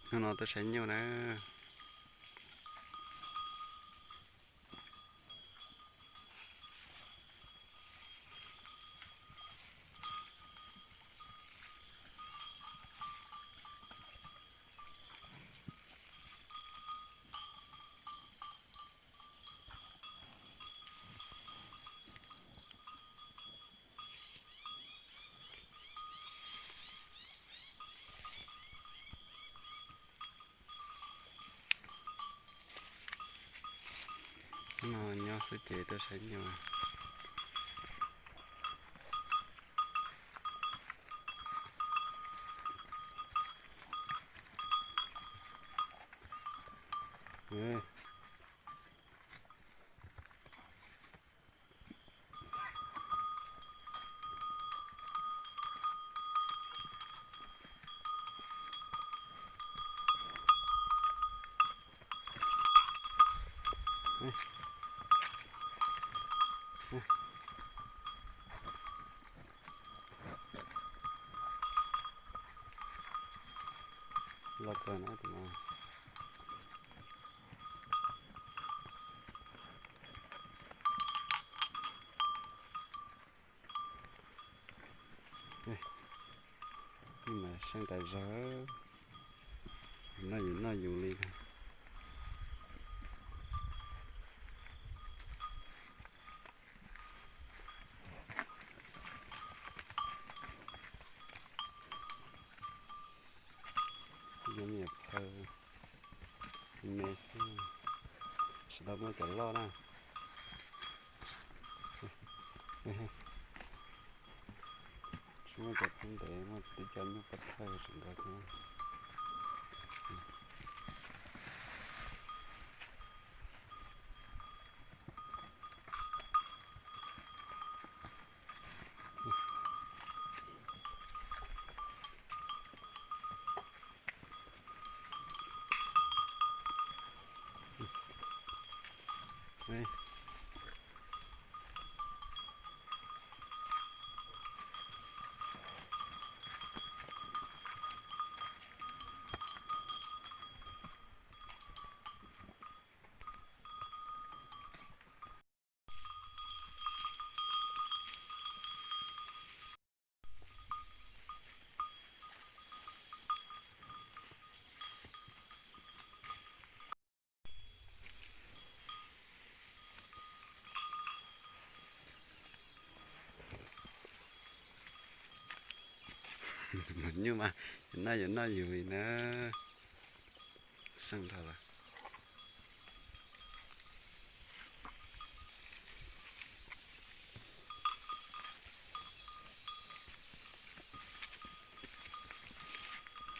Hnub no tuaj saib nyuj na. No nyob xwb ces tuaj saib nyuj. Loj kawg na tus no. Mas seej tas zog, noj yus noj yus li. Yog me phawj me xwb, sawv daws muaj cov loj na. Tsis muaj cov pheej ntev, muaj tib co nyuj pov thawj tseem nkaus xwb. Nyuj mas yuav noj yuav noj yus li na. Seej dhau lawm.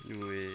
Nyuj